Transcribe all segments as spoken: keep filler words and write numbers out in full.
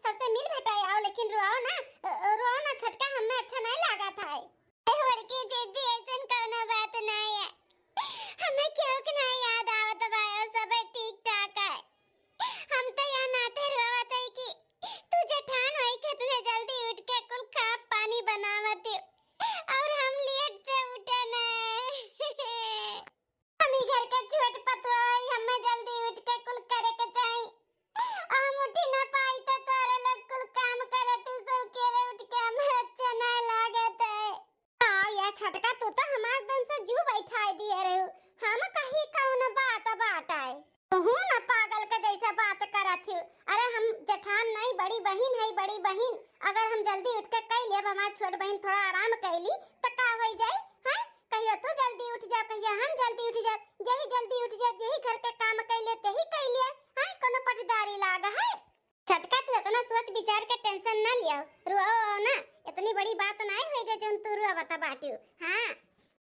सबसे मिल भेटाई आओ, लेकिन रोओ ना, रोओ ना छोटका, हमें अच्छा नहीं लागत है। ए बड़की जीजी, ऐसन कौनो बात नहीं है, हमें क्यों के नहीं याद आवत बा, सब ठीक ठाक है। हम तो यह नाते रोवत है कि तू जेठान होई के इतने जल्दी उठ के कुल खा पानी बनावत हो, और हम लेट से उठे न। हम ई घर के छोट पतोह हई, हमें जल्दी उठ के कुल करे के चाही। हम उठी ना पाई तो तोरे लोग कुल काम करे, तू सब केरे उठ के, हमें अच्छा ना लागत है। आओ या छोटका, तू तो हमार दन से जू बैठाई दिए रहू। हम कही कौन बात बात आए? तू ना पागल के जैसे बात करत हो। अरे हम जेठान नहीं, बड़ी बहिन है, बड़ी बहिन। अगर हम जल्दी उठ के कई लेब, हमार छोट बहिन थोड़ा आराम कैली, तो का हो जाई? हैं? कहियो तू जल्दी उठ जा, कहियो हम जल्दी उठ जा। यही जल्दी उठ जा, यही घर के काम कैले, तेही कैले। हैं? कोनो पटदारी लाग है? छोटका, तू इतना सोच विचार के टेंशन ना लियो, रोओ ना। इतनी बड़ी बात ना होई गई जौन तू रोवत बाटियो। हाँ,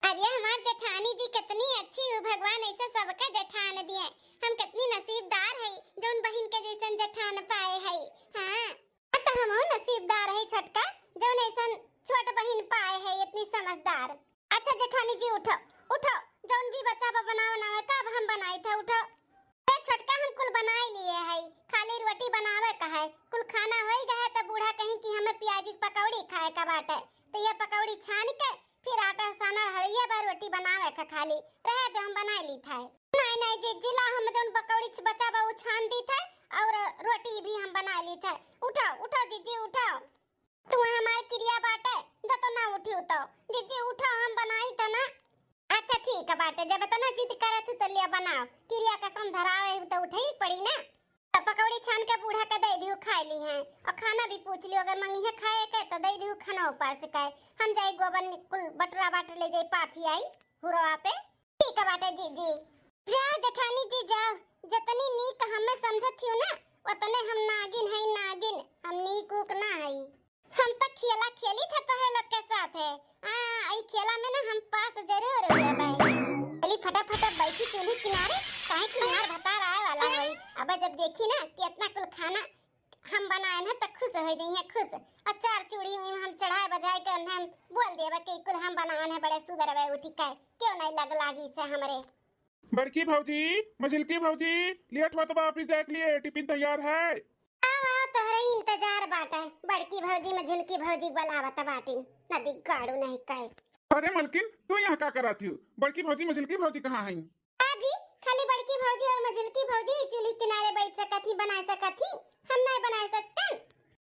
अरे हमार जेठानी जी कितनी अच्छी हो, भगवान ऐसे सबके जेठान दिए। हम कितनी नसीबदार है जौन बहिन के जैसन जेठान पाए है। हाँ, तो हम नसीबदार है छोटका, जौन ऐसन छोट बहिन पाए है, इतनी समझदार। अच्छा जेठानी जी, उठो, उठो, जौन भी बचा बा बनावे बनावे का, अब हम बनाई थे, उठो। ए छोटका, हम कुल बनाई लिए है, खाली रोटी बनावे का है। कुल खाना होई गए है, तो बूढ़ा कहीं कि हमें प्याजी के पकौड़ी खाए का बाटे, तो ये पकौड़ी छान के फिर आटा साना हरिया बा, रोटी बनावे का खाली रहे, तो हम बनाई ली थे। नहीं, नहीं जीजी, ला हम जौन पकौड़ी छ-, बचा बा, उ छान दी थे और रोटी भी हम बनाई ली थे। उठो, उठो जीजी, उठो। तू हमार किरिया बाटे, जो तो ना उठी तो। जीजी उठो, हम बनाई तो ना। अच्छा ठीक है बाटे, जब इतना जिद करत हूँ तो लिया बनाओ। किरिया कसम धरावे हूँ तो उठे ही पड़ी ना। तो पकौड़ी छान के बूढ़ा के दे दियो, खाए ली हैं। और खाना भी पूछ लियो, अगर मंगी है खाए के तो दे दियो खाना ऊपर से खाए। हम जाई गोबर नि-, कुल बटुरा बाटे ले जाई पाथी आई हुरवा पे। ठीक बाटे जीजी। जाओ जेठानी जी जाओ, जतनी नीक हमें समझत हियो ना, ओतने हम नागिन हई नागिन, हम नीक उक ना हई। हम तो खेला खेली थे तोहे लोग के साथ है। हाँ, ई खेला में ना हम पास जरूर हुए भाई। चली फटाफट अब बैठी चूल्ही किनारे, काहे कि हमार भतार आए वाला होई। अब जब देखी ना कि इतना कुल खाना हम बनाएन है तो खुश हो जइहें, खुश। और चार चूड़ी में हम चढ़ाए बजाए के उन्हें हम बोल देबे कि कुल हम बनाएन है, बड़े सुबह रवे उठी के, क्यों नहीं लग लागी से हमरे। बड़की भौजी, मझिलकी भौजी, लेट होत बा ऑफिस जाए के लिए, टिफिन तैयार है। आओ, आओ, तोहरे इंतजार बाटे। बड़की भौजी, मझिलकी भौजी बोलावत बाटिन, नदी गाड़ू नहीं कहे। अरे मलकिन, तू यहाँ का करत हियो? बड़की भौजी, मझिलकी भौजी कहाँ हईं? का जी, खाली बड़की भौजी और मझिलकी भौजी चूल्ही किनारे बैठ सकत ही, बना सकत ही, हम नहीं बना सकतन?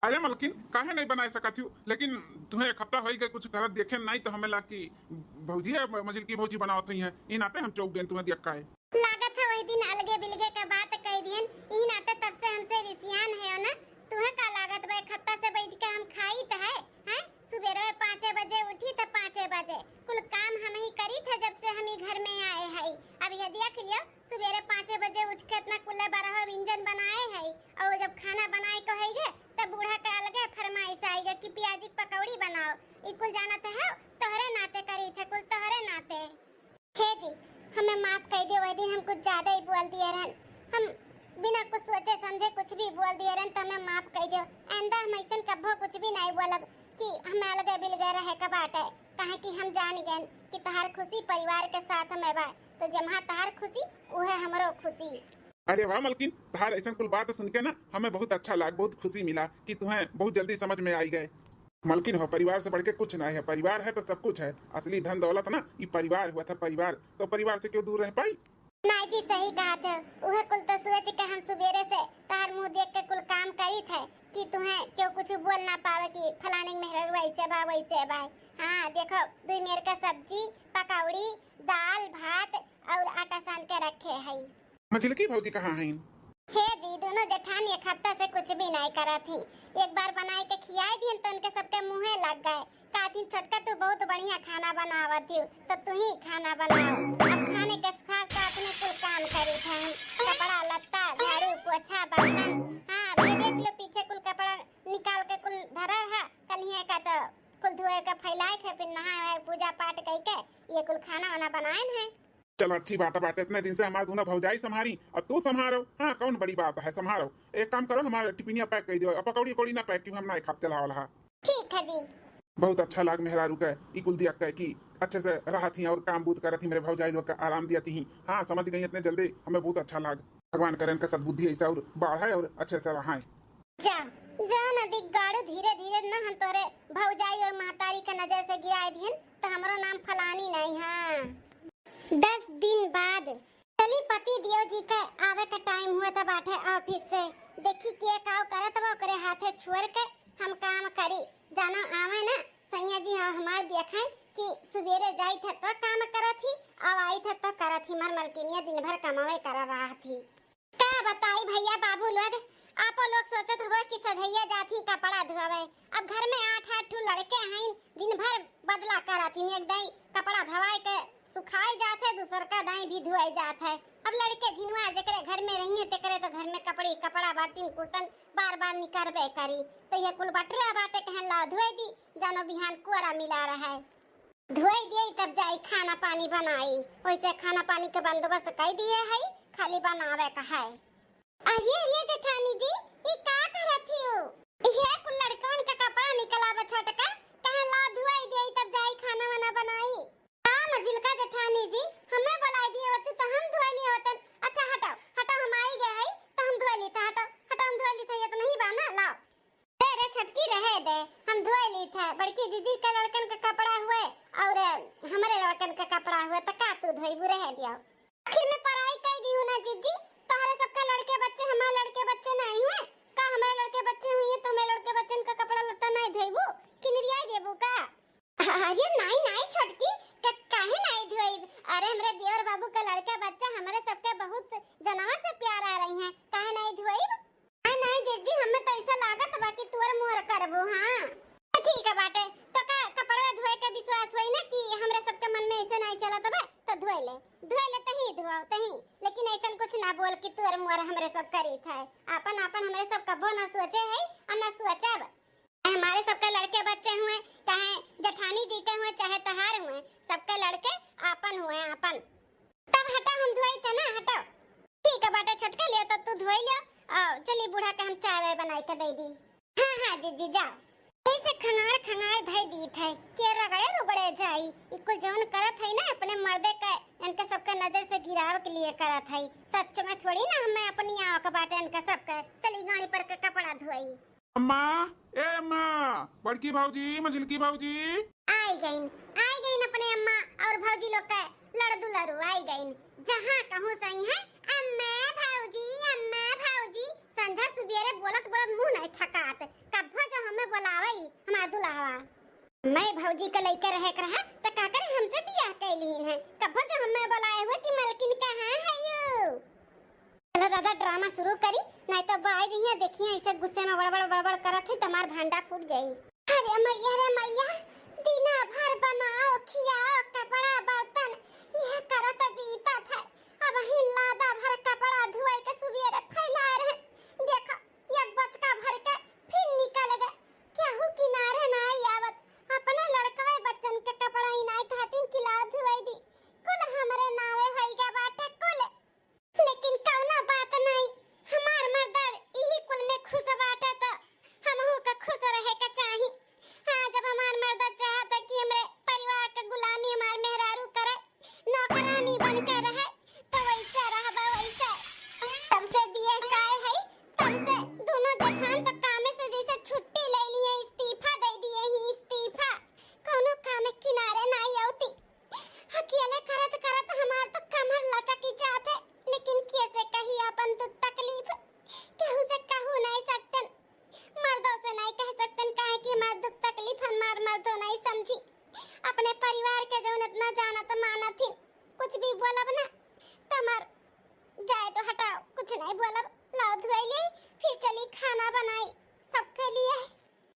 अरे मलकिन, काहे नहीं बना सकत हियो? लेकिन तुम्हें एक हफ्ता होई गए कुछ करत देखे नहीं, तो हमें लाग कि भौजी है, मझिलकी भौजी बनावत हुई हैं, ई नाते हम चौक गए तुम्हें देख काहे। लागत है वही दिन अलगे बिलगे का बात कह दियन, ई नाते तब से हमसे रिसियान है ना। तुम्हें का लागत बा, एक हफ्ता से बैठ के हम खाई त है, हैं? सुबेरे पाँचे बजे उठी त पाँचे बजे कुल काम हम ही करी थे जब से हम ही घर में आए हई। अब ये देख लियो, सुबेरे पाँचे बजे उठ के इतना कुल्ले बरहो इंजन बनाए हई, और जब खाना बनाए के होई गे, तब बूढ़ा के अलगे फरमाइश आई गे कि प्याजी के पकौड़ी बनाओ। ई कुल जानत है, तोहरे नाते करी थे, कुल तोहरे नाते। हे जी, हमें माफ कर दियो, वही दिन हम कुछ ज्यादा ही बोल दिए रहन। हम बिना कुछ सोचे समझे कुछ भी बोल दिए रहन, तो हमें माफ कर दियो। आइंदा हम ऐसन कब्बो कुछ भी नहीं बोलब कि हमें अलगे बिलगे रहे के बाटे, काहे कि हम जान गए कि तहार खुशी परिवार के साथ में बा, तो जम्हा तहार खुशी, उहे हमरो खुशी। अरे वाह मलकिन, तहार ऐसन कुल बात सुन के ना हमें बहुत अच्छा लाग, बहुत खुशी मिला कि तुम्हें बहुत जल्दी समझ में आई गए। मलकिन हो, परिवार से बढ़ के कुछ नहीं है, परिवार है तो सब कुछ है। असली धन दौलत ना, ई परिवार हुआ था, परिवार। तो परिवार से क्यों दूर रह पाई? नहीं जी, सही कहा थे। उहे कुल तो सोच के हम सुबेरे से तहार मुंह देख के कुल काम करी थे कि तुम्हें क्यों कुछ बोल ना पावे कि फलाने के मेहररुआ ऐसे बा, वैसे बा। हाँ, देखो, दुई मेर का सब्जी, पकौड़ी, दाल, भात और आटा सान के रखे हई। मझिलकी भौजी कहाँ हईन? हे जी, दोनों जेठान एक हफ्ता से कुछ भी नहीं करत ही। एक बार बनाए के खियाए दिहन तो उनके सबके मुँहे लग गए। कहथिन, "छोटका, तू बहुत बढ़िया खाना बनावत ही, तो तू ही खाना बनाओ।" अब खाने के साथ साथ में कुल काम करी थे हम, कपड़ा लत्ता, झाड़ू, पोछा, बर्तन। हाँ, अब ये देख लो, पीछे कुल कपड़ा निकाल के कुल धरा है, कल ही का तो कुल धोए के फैलाए के, फिर नहाए वहाए, पूजा पाठ कई के ये कुल खाना वाना बनाए है। चलो, अच्छी बात है, बात है। इतने दिन से हमार दूनो भौजाई संभारी, अब तू संभारो। हाँ, कौन बड़ी बात है, संभारो। एक काम करो, हमार टिफिनिया पैक कर दियो, अब पकौड़ी उकौड़ी ना पैक की, हम ना खाब तेल वाला। ठीक है जी। बहुत अच्छा लाग मेहरारू के, ई कुल दिया के कि अच्छे से रहत ही और काम बूत करत ही, मेरे भौजाई लोग का आराम दिया ही। हाँ, समझ गई, इतने जल्दी हमें बहुत अच्छा लाग। भगवान करें का सद्बुद्धि ऐसा और बढ़ाए और अच्छे से रहाए। जा, जा नदी गाड़ू, धीरे धीरे न हम तोरे भौजाई और महतारी के नजर से गिराए दिहन, तो हमरो नाम फलानी नहीं। हाँ, दस दिन बाद चली पति देव जी के आवे के टाइम हुआ था बाटे ऑफिस से। देखी के काव करत बा, ओकरे हाथे छोड़ के हम काम करी। जानो आवे ना सैया जी, हाँ, हमार देखे कि सुबेरे जाई थे तो काम करत ही, अब आई थे तो करत ही। मार मलकिनिया दिन भर कमावे कर रहा थी। का बताई भैया बाबू लोग, आपो लोग सोचत होबो कि सझैया जात ही कपड़ा धोवे। अब घर में आठ आठ ठो लड़के हैं, दिन भर बदला करत ही। एक दाई कपड़ा धवाए के सुखाई जात है, दूसर का दाई भी धोए जात है। अब लड़के झिनवा जेकरे घर में रही है, तेकरे तो घर में कपड़ी, कपड़ा, बर्तन, कुर्तन बार बार निकरबे करी। तो ये कुल बटुरा बाटे, कहन ला धोए दी, जानो बिहान कोरा मिला रहे। धोई दिए तब जाई खाना पानी बनाई। वैसे खाना पानी के बंदोबस्त कई दिए है, खाली बनावे का है। अरे अरे जेठानी जी, ई का करत हियो? ये कुल लड़कवन का कपड़ा निकला बा छोटका, कहाँ ला धोई दिए तब जाई खाना वाना बनाई। का मझिलका जेठानी जी, हमें बुलाई दिए होती तो हम धोई लिए होतन। अच्छा हटाओ, हटाओ, हम आई गए है तो हम धोई ली था। हटाओ, हटाओ, हम धोई ली था, ये तो नहीं बाना, लाओ। अरे छोटकी रहे दे, हम धोए ली थे। बड़की जीजी के लड़कन के कपड़ा हुए और हमरे लड़कन के कपड़ा हुए, तो का तू धोइबू? रहे दियो। आखिर में पढ़ाई कई दी हूँ ना जीजी, तोहरे सबके लड़के बच्चे, हमारे लड़के बच्चे नहीं हुए का? हमारे लड़के बच्चे हुए तो हमारे लड़के बच्चन का कपड़ा लत्ता नहीं धोइबू, किनरिया देबू का? अरे नाई नाई छोटकी, क-, काहे नाई धोइब? अरे हमरे देवर बाबू के लड़के बच्चा हमरे सबके बहुत जनवा से प्यार आ रही हैं, काहे नाई धोइब? आ नाई जीजी, हमें तो ऐसा लागत बा कि तोर मोर करबो। हाँ ठीक है बाटे, तो का कपड़वा धोए के विश्वास होई ना कि हमरे सबके मन में ऐसे नाई चलत बा, तो धोए ले, धोए ले तही धोआओ तही, लेकिन ऐसा कुछ ना बोल कि तोर मोर हमरे सब करी थे। आपन आपन हमरे सब कबो ना सोचे है और ना सोचब। हमारे सबके लड़के बच्चे हुए, चाहे जेठानी जी के हुए, चाहे तहार हुए, सबके लड़के आपन हुए, आपन। तब हटा, हम धोई थे ना, हटाओ। ठीक है बाटे छोटका, लियो तब तू धोई लियो। आओ, चली बूढ़ा के हम चाय वाय बनाई के दे दी। हाँ, हाँ, जीजी, जाओ। ऐसे खंगार खंगार धई दी थे, के रगड़े रुगड़े जाई। ई कुल जौन करत है ना, अपने मर्दे के, इनके सबके नजर से गिरावे के लिए करत है। सच में थोड़ी ना हमें अपनी आँख बाटे इनके सबके। चली गाड़ी पर के कपड़ा धोई। अम्मा, ए अम्मा, बड़की भौजी, मझिलकी भौजी। आई गईन, आई गईन अपने अम्मा और भौजी लोग के लड़ दुलरू आई गईन। जहाँ कहूँ सही है, अम्मा भौजी, अम्मा भौजी। संझा सुबेरे बोलत बोलत मुँह नहीं थकात। कब्बो जो हमें बोलावई हमार दुल्हवा। मैं भौजी के लइके रहे के रहा, त का करे हमसे बियाह कैलीन है। कब्बो जो हमें बोलाए हुए कि मलकिन कहाँ है यू? चलो दादा, ड्रामा शुरू करी, नहीं तो बाज हियाँ देखिए, ऐसे गुस्से में बड़बड़ बड़बड़ करत है, तमार भांडा फूट जाई। अरे मैया रे मैया, दिना भर बनाओ, खियाओ, कपड़ा बर्तन, यह करत बीतत है। अब ही लादा भर कपड़ा धुआई के सुबेरे फैला रहे। देखो, एक बचका भर के फिर निकल गए। केहू किनारे नाई आवत। अपने लड़कवे बच्चन के कपड़ा ही नाई कहतीन कि ला धुआई दी। कुल हमरे नावे होई गा बाटे कुल। लेकिन कौनो बात नाई, हमार मर्दा इही कुल में खुश बाटे त हमहू के खुश रहे के चाही। हाँ, जब हमार मर्दा चाहता कि हमरे परिवार के गुलामी हमार मेहरारू करे, नौकरानी बन के रहे, तो वैसे रहबा वैसे। तब से बियाह काहे है, तब से दोनों जेठान तो कामे से जैसे छुट्टी ले लिए, इस्तीफा दे दिए ही, इस्तीफा। कौनो काम किनारे नाई आवती। अकेले करत करत हमार तो कमर लचक ही जात है, लेकिन कैसे कही अपन दुख तकलीफ, केहू से कहू नहीं सकतन, मर्दों से नहीं कह सकतन, काहे कि हमार दुख तकलीफ हमार मर्दों नहीं समझी। अपने परिवार के जौन इतना जानत मानत ही, कुछ भी बोलब ना, तो हमार जाए तो हटाओ, कुछ नहीं बोलब, लाओ धुआई ले, फिर चली खाना बनाई सबके लिए।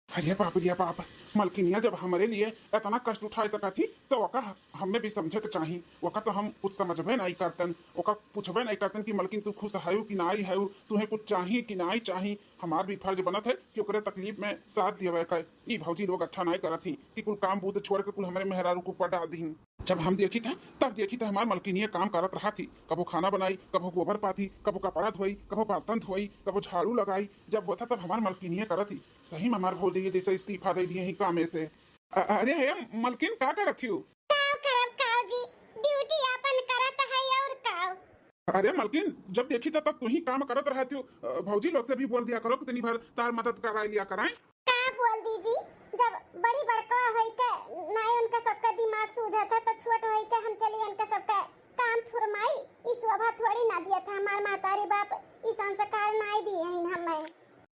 अरे बाप रे बाप, मलकिनिया जब हमरे लिए इतना कष्ट उठाए सकत ही, तो ओका हमें भी समझे के चाही। ओका तो हम कुछ समझबे नहीं करतन, ओका पूछबे नहीं करतन कि मलकिन तू खुश हयू कि नाई हयू, तुहे कुछ चाही कि नाई चाही। हमार भी फर्ज बनत है कि ओकरे तकलीफ में साथ दियवे का। ई भौजी लोग अच्छा नाई करत ही कि कुल काम बूत छोड़ के कुल हमरे मेहरारू के ऊपर डाल दीन। जब हम देखी था, तब देखी था हमार मलकिनिया काम करत रहा थी, कबो खाना बनाई, कबो गोबर पाथी, कबो कपड़ा धोई, कबो बर्तन धोई, कबो झाड़ू लगाई। जब होता तब हमार मलकिनिया करत थी। सही में हमार भौजी जैसे इस्तीफा दे दिए ही कामे से। अ-, अरे हे मलकिन, का करत थी? काव करब काव जी, ड्यूटी आपन करत है और काव। अरे मलकिन, जब देखी था तब तू ही काम करत रहती हो। अ, भौजी लोग से भी बोल दिया करो, कितनी बार तार मदद करा लिया कराएं। का बोल दी जी, जब बड़ी बड़का होई के नाई उनका सबका दिमाग सूझत है, तो छोट होई के हम चली उनका सबका काम फुरमाई। ई शोभा थोड़ी ना दिया था, हमार महतारी बाप ई संस्कार नाई दिए हैं हमें।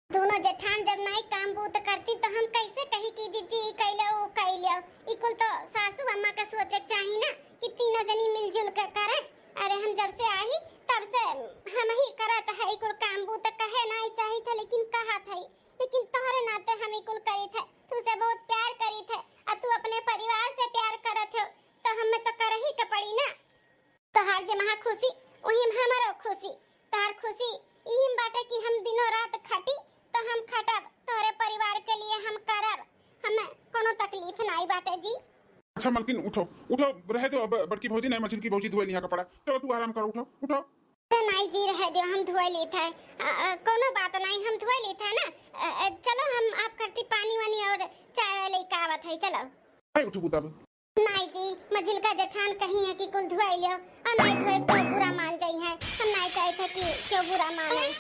दोनों जेठान जब नाई काम बूत करती तो हम कैसे कही कि जीजी ई कैलो, ऊ कैलो? ई कुल तो सासू अम्मा का सोचे के चाही ना कि तीनों जनी मिलजुल के करे। अरे हम जब से आई तब से हम ही करत है ई कुल काम बूत, कहे नाई चाही था लेकिन कहत है, लेकिन तोहरे नाते हम ई कुल करी थे। तू से बहुत प्यार करी थे और तू अपने परिवार से प्यार करत हो तो हमें तो करही के पड़ी ना। तोहार जे महा खुशी, वही में हमारो खुशी। तोहार खुशी इही में बाटे कि हम दिनों रात खटी, तो हम खटब, तोहरे परिवार के लिए हम करब, हमें कोनो तकलीफ नाई बाटे जी। अच्छा मलकिन, उठो, उठो, रहे दो, अब बड़की भौजी नहीं, मझिलकी भौजी धोए लिहा कपड़ा। चलो तू आराम करो, उठो, उठो। अरे नाई जी, रहे दो, हम धोए लेत है। अ, अ, कोनो बात नहीं, हम धोए लेत है ना। अ, अ, चलो हम आप करती पानी वानी और चाय वाय लेके आवत है, चलो। नहीं उठबू तब। नाई जी, मझिलका जेठान कही है कि कुल धुआई लियो, और नाई धुआई तो बुरा मान जाई है। हम नाई चाहते कि क्यों बुरा माने।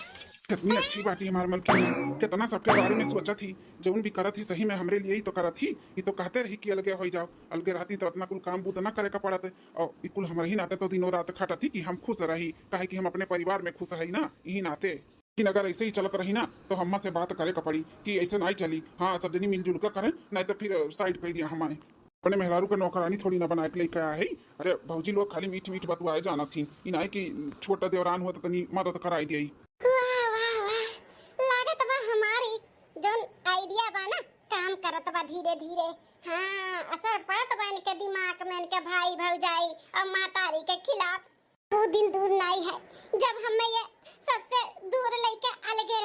कितनी अच्छी बात है हमार मलकिन, कितना सबके बारे में सोचा थी। जौन भी करत ही सही में हमरे लिए ही तो करत ही। ये तो कहते रही कि अलगे हो जाओ, अलगे रहती तो इतना कुल काम बूत ना करे का पड़त। और ई कुल हमरे ही नाते तो दिनों रात खटत ही कि हम खुश रही, काहे कि हम अपने परिवार में खुश है ना, यही नाते। लेकिन अगर ऐसे ही चलत रही ना तो हम्मा से बात करे का पड़ी कि ऐसे नाई चली। हाँ, सब जनी मिलजुल कर करें, नहीं तो फिर साइड कर दिया हमारे। अपने मेहरारू के नौकरानी थोड़ी ना बनाए के लेके आया है। अरे भौजी लोग खाली मीठ मीठ बतुआए जानत थी, ई नाई कि छोटा देवरान हुआ तो तनी मदद कराई दिया। वाह, वाह, वाह। लागत बा हमारी जौन आइडिया बा ना, काम करत बा धीरे धीरे। हाँ, असर पड़त बा इनके दिमाग में, इनके भाई भौजाई और मातारी के खिलाफ। वो दिन दूर नाई है जब हमें ये सबसे दूर लेके अलगे